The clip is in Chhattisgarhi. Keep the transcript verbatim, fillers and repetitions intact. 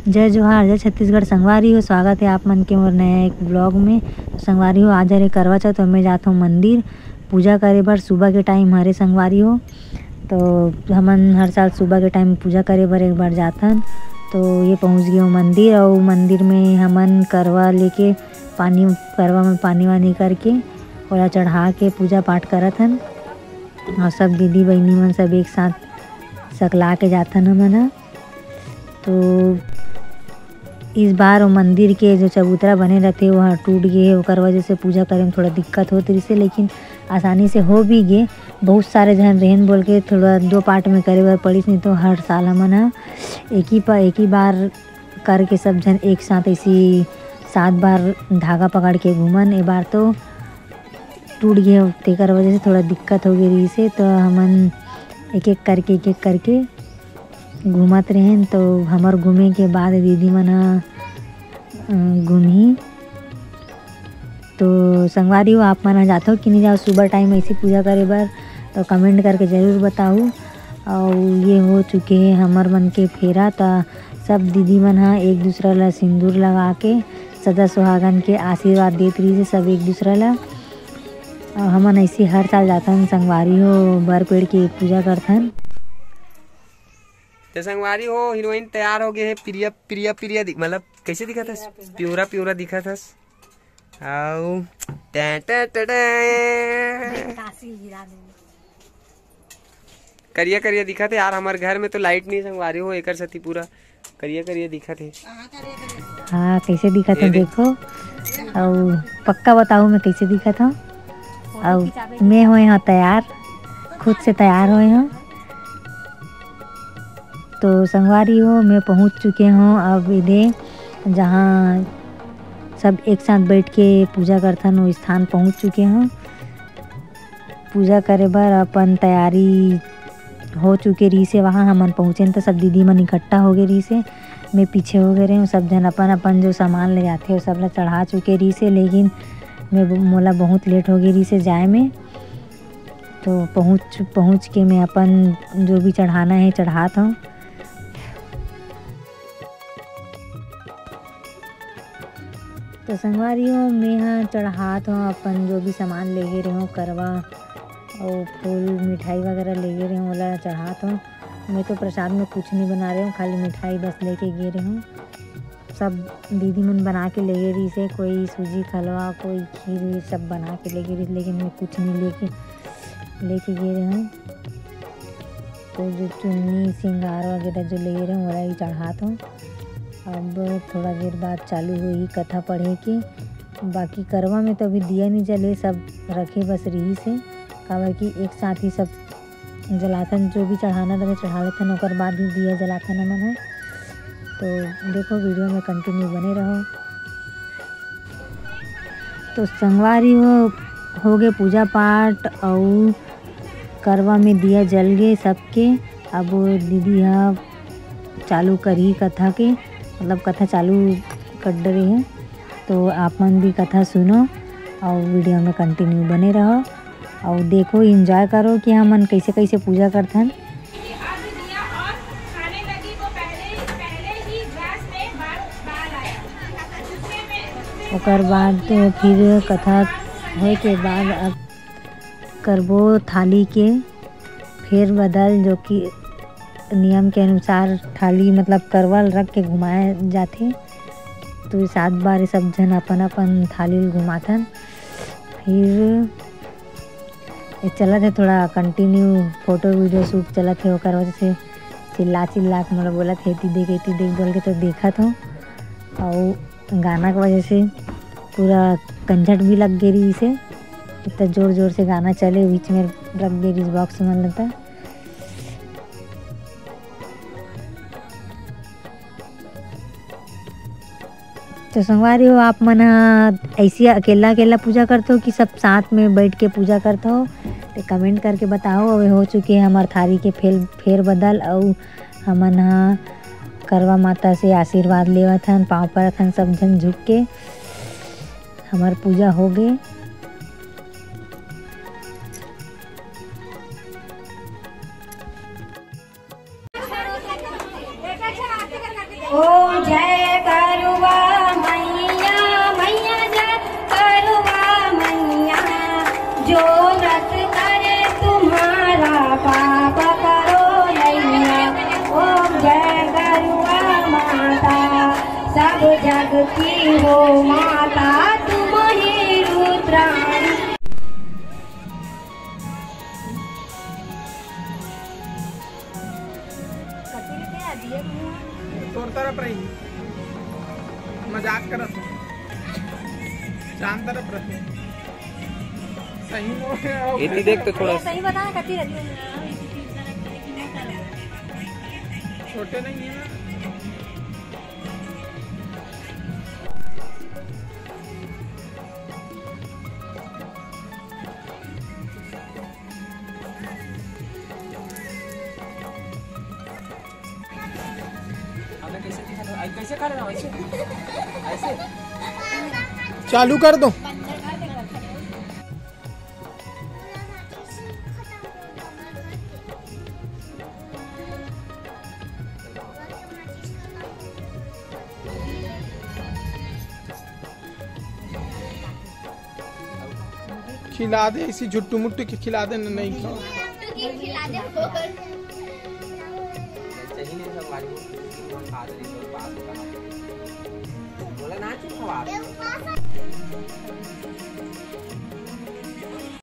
जय जोहार, जय छत्तीसगढ़ संगवारी हो, स्वागत है आप मन के मोर नया एक vlog में। तो संगवारी हो, आज हरे करवा चौथ, तो मैं जात हूँ मंदिर पूजा करे बर। सुबह के time हरे संगवारी हो, तो हमन हर साल सुबह के time पूजा करे बर एक बार जाथन। तो ये पहुँच गए हो मंदिर, और मंदिर में हमन करवा लेके पानी, करवा में पानी वानी करके ओला चढ़ा के पूजा पाठ करत हन, और सब दीदी बहिनी मन सब एक साथ सकला के जाथन हमन ह। तो इस बार वो मंदिर के जो चबूतरा बने रहते, वह टूट गए है, ओकर वजह से पूजा करे में थोड़ा दिक्कत होत रहिसे, लेकिन आसानी से हो भी गए। बहुत सारे झन रहन बोल के थोड़ा दो part में करे बर पड़िस, नहीं तो हर साल हमन ह एक ही प-, एक ही बार करके सब झन एक साथ ऐसी सात बार धागा पकड़ के घूमन। ए बार तो टूट गए, तेकर वजह से थोड़ा दिक्कत हो गई रहिसे, तो हमन एक एक करके, एक एक करके घूमत रहेन। तो हमर घूमे के बाद दीदी मन ह, अ, घूमही। तो संगवारी हो, आप मन ह जाथो कि नहीं जाओ सुबह time ऐसी पूजा करे बर, तो comment करके जरूर बताहू। और ये हो चुके हैं हमर मन के फेरा, त सब दीदी मन ह एक दूसरा ला सिंदूर लगा के सदा सुहागन के आशीर्वाद देत रहिसे सब एक दूसरा ला। और हमन ऐसे हर साल जाथन संगवारी हो, बर पेड़ के पूजा करथन। तो संगवारी हो, heroine तैयार हो गए है। प्रिया, प्रिया, प्रिया दि-, मतलब कैसे दिखत हस? प्योरा, प्योरा दिखत हस। आओ। टे, टे, टे, टे। करिया, करिया दिखत है यार। हमारे घर में तो light नहीं संगवारी हो, एकर सती पूरा करिया, करिया दिखत है। हाँ, कैसे दिखत ये हो देख। देखो। और पक्का बताओ मैं कैसे दिखत हूँ। और मैं होए हाँ तैयार, खुद से तैयार होए हूँ। तो संगवारी हो, मैं पहुँच चुके हूँ अब इधे, जहाँ सब एक साथ बैठ के पूजा करथन, वो स्थान पहुँच चुके हूँ। पूजा करे बर अपन तैयारी हो चुके रहिसे। वहाँ हमन पहुँचेन तो सब दीदी मन इकट्ठा हो गए रहिसे। मैं पीछे हो गए रहे हूँ। सब झन अपन अपन जो सामान ले जाते हो, सब ला चढ़ा चुके रहिसे, लेकिन मैं, मोला बहुत लेट हो गए रहिसे जाए में। तो पहुँच पहुँच के मैं अपन जो भी चढ़ाना है चढ़ात हूँ। तो संगवारी हो, मैं ह चढ़ात हूँ अपन जो भी सामान लेगे रहे हूँ, करवा और फूल मिठाई वगैरह लेगे रहे हूँ, ओला चढ़ात हूँ। मैं तो प्रसाद में कुछ नहीं बना रहे हूँ, खाली मिठाई बस लेके गे रहे हूँ। सब दीदी मन बना के लेगे रहिसे, कोई सूजी का हलवा, कोई खीर वीर सब बना के लेगे रहिसे, लेकिन मैं कुछ नहीं लेके लेके गे रहे हूँ। तो जो चुन्नी सिंगार वगैरह जो लेगे रहे हूँ, ओला ही चढ़ात हूँ। अब थोड़ा देर बाद चालू होही कथा पढ़े के। बाकी करवा में तो अभी दिया नहीं जले, सब रखे बस रहिसे, काबर कि एक साथ ही सब जलाथन, जो भी चढ़ाना रहे चढ़ा लेथन, ओकर बाद ही दिया जलाथन हमन ह। तो देखो, video में continue बने रहो। तो संगवारी हो, हो गए पूजा पाठ अउ करवा में दिया जल गए सबके। अब दीदी ह चालू करही कथा के, मतलब कथा चालू कर डरे है। तो आप मन भी कथा सुनो और video में continue बने रहो और देखो, enjoy करो कि हमन कैसे कैसे पूजा करथन। ओकर बाद फिर कथा होए के बाद अब करबो थाली के फेर बदल, जो कि नियम के अनुसार थाली मतलब करवा ल रख के घुमाए जाथे। तो सात बार ये सब झन अपन अपन थाली ल घुमाथन। फिर ये चलत है थोड़ा continue, photo video shoot चलत है, ओकर वजह से चिल्ला चिल्ला के मोला बोलत है, "एती देख, एती देख" बोल के तो देखत हो। और गाना के वजह से पूरा कंझट भी लग गई रही से, इतना जोर जोर से गाना चले, बीच में रख दे रही box मन लता। तो संगवारी हो, आप मन ह ऐसी अकेला अकेला पूजा करते हो कि सब साथ में बैठ के पूजा करते हो? तो comment करके बताओ। अबे हो चुके हैं हमार थारी के फेर फेर बदल, अउ हमन ह करवा माता से आशीर्वाद लेवत हन, पाँव परत हन सब झन झुक के। हमार पूजा हो गए। ओम जय गरुआ मैया, मैया जय गरुआ मैया, जो व्रत करे तुम्हारा पाप करो नैया। ओम जय गरुआ माता, सब जग की हो माता, तुम ही रुद्राणी। तोर तरफ रही, मजाक करत हूँ। चांद तरफ रही। सही में हो गया। ये तो देख तो थोड़ा सही बता ना, कथी रहती है? छोटे नहीं है ना। अबे कैसे दिखा दो? आई कैसे कर रहा हूँ? ऐसे? ऐसे? चालू कर दो। खिला दे, इसी झुट्टू मुट्टू के खिला दे, न नहीं खाओ। बोला ना, चुप हो आप।